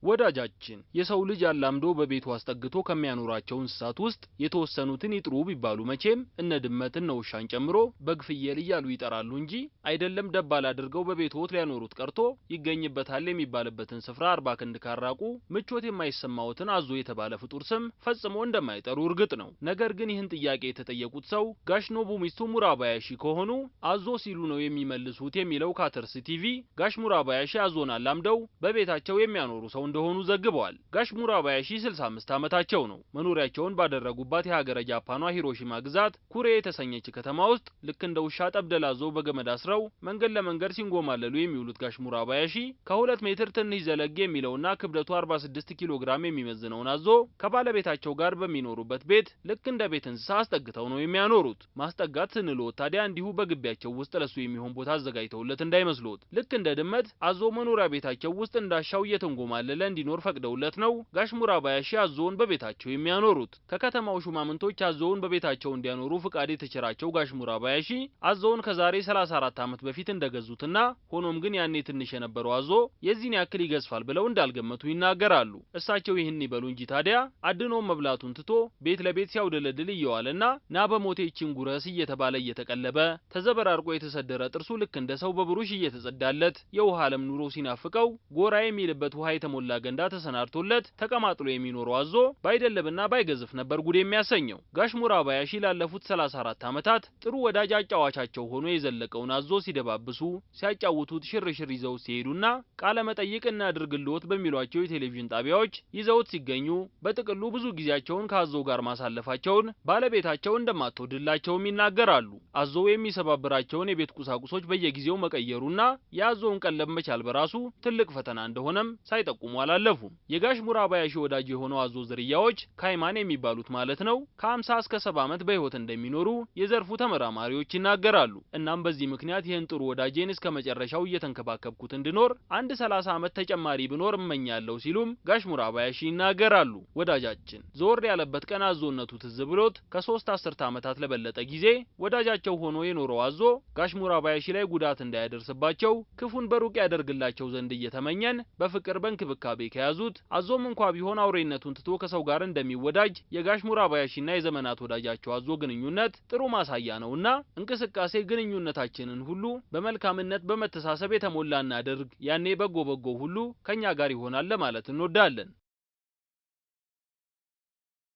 ወዳጃችን፣ የሰው ልጅ አላምዶ በቤቱ አስጠግቶ ከሚያኖራቸው እንስሳት ውስጥ የተወሰኑትን ይጥሩ ቢባሉ መቼም እነ ድመት፣ እነ ውሻን ጨምሮ በግ፣ ፍየል እያሉ ይጠራሉ እንጂ አይደለም ደባል አድርገው በቤትዎት ሊያኖሩት ቀርቶ ይገኝበታል የሚባልበትን ስፍራ 40 ክንድ ካራቁ ምቾት የማይሰማዎትን አዞ የተባለ ፍጡር ስም ፈጽሞ እንደማይጠሩ እርግጥ ነው። ነገር ግን ይህን ጥያቄ የተጠየቁት ሰው ጋሽ ኖቡሚቱ ሙራባያሺ ከሆኑ አዞ ሲሉ ነው የሚመልሱት የሚለው ካተርስ ቲቪ፣ ጋሽ ሙራባያሺ አዞን አላምደው በቤታቸው የሚያኖሩ ሰው እንደሆኑ ዘግበዋል። ጋሽ ሙራባያሺ 65 ዓመታቸው ነው። መኖሪያቸውን ባደረጉባት የሀገረ ጃፓኗ ሂሮሺማ ግዛት ኩሬ የተሰኘች ከተማ ውስጥ ልክ እንደ ውሻ ጠብደል አዞ በገመድ አስረው መንገድ ለመንገድ ሲንጎማለሉ የሚውሉት ጋሽ ሙራባያሺ ከ2 ሜትር ትንሽ ዘለግ የሚለውና ክብደቱ 46 ኪሎ ግራም የሚመዝነውን አዞ ከባለቤታቸው ጋር በሚኖሩበት ቤት ልክ እንደ ቤት እንስሳ አስጠግተው ነው የሚያኖሩት። ማስጠጋት ስንልዎት ታዲያ እንዲሁ በግቢያቸው ውስጥ ለሱ የሚሆን ቦታ አዘጋጅተውለት እንዳይመስልዎት። ልክ እንደ ድመት አዞ መኖሪያ ቤታቸው ውስጥ እንዳሻው እየተንጎማለለ እንዲኖር ፈቅደውለት ነው ጋሽ ሙራባያሺ አዞውን በቤታቸው የሚያኖሩት። ከከተማው ሹማምንቶች አዞውን በቤታቸው እንዲያኖሩ ፍቃድ የተቸራቸው ጋሽ ሙራባያሺ አዞውን ከዛሬ 34 ዓመት በፊት እንደገዙትና ሆኖም ግን ያኔ ትንሽ የነበረው አዞ የዚህን ያክል ይገዝፋል ብለው እንዳልገመቱ ይናገራሉ። እሳቸው ይህን ይበሉ እንጂ ታዲያ አድኖ መብላቱን ትቶ ቤት ለቤት ሲያውደለድል እየዋለና ና በሞቴ ይህችን ጉረስ እየተባለ እየተቀለበ፣ ተዘበራርቆ የተሰደረ ጥርሱ ልክ እንደ ሰው በብሩሽ እየተጸዳለት፣ የውሃ ዓለም ኑሮ ሲናፍቀው ጎራ የሚልበት ውሃ የተሞላ ገንዳ ተሰናድቶለት ተቀማጥሎ የሚኖረው አዞ ባይደለብና ባይገዝፍ ነበር ጉድ የሚያሰኘው። ጋሽ ሙራባያሺ ላለፉት 34 ዓመታት ጥሩ ወዳጅ አጫዋቻቸው ሆኖ የዘለቀውን አዞ ሲደባብሱ፣ ሲያጫውቱት፣ ሽርሽር ይዘው ሲሄዱና ቃለ መጠይቅ እናድርግልዎት በሚሏቸው የቴሌቪዥን ጣቢያዎች ይዘውት ሲገኙ በጥቅሉ ብዙ ጊዜያቸውን ከአዞ ጋር ማሳለፋቸውን ባለቤታቸው እንደማትወድላቸውም ይናገራሉ። አዞው የሚሰባብራቸውን የቤት ቁሳቁሶች በየጊዜው መቀየሩና የአዞውን ቀለብ መቻል በራሱ ትልቅ ፈተና እንደሆነም ሳይጠቁሙ አላለፉም። የጋሽ ሙራባያሺ ወዳጅ የሆነው አዞ ዝርያዎች ካይማን የሚባሉት ማለት ነው ከ50 እስከ 70 ዓመት በህይወት እንደሚኖሩ የዘርፉ ተመራማሪዎች ይናገራሉ። እናም በዚህ ምክንያት ይህን ጥሩ ወዳጄን እስከ መጨረሻው እየተንከባከብኩት እንድኖር አንድ 30 ዓመት ተጨማሪ ብኖር እመኛለሁ ሲሉም ጋሽ ሙራባያሺ ይናገራሉ። ወዳጃችን፣ ዘወር ያለበት ቀን አዞነቱ ትዝ ብሎት ከ3 አስርተ ዓመታት ለበለጠ ጊዜ ወዳጃቸው ሆኖ የኖረው አዞ ጋሽ ሙራባያሺ ላይ ጉዳት እንዳያደርስባቸው ክፉን በሩቅ ያደርግላቸው ዘንድ እየተመኘን በፍቅር በእንክብካቤ ከያዙት አዞም እንኳ ቢሆን አውሬነቱን ትቶ ከሰው ጋር እንደሚወዳጅ የጋሽ ሙራባያሺና የዘመናት ወዳጃቸው አዞ ግንኙነት ጥሩ ማሳያ ነውና እንቅስቃሴ ግንኙነታችንን ሁሉ በመልካምነት በመተሳሰብ የተሞላ እናድርግ፣ ያኔ በጎ በጎ ሁሉ ከኛ ጋር ይሆናል ለማለት እንወዳለን።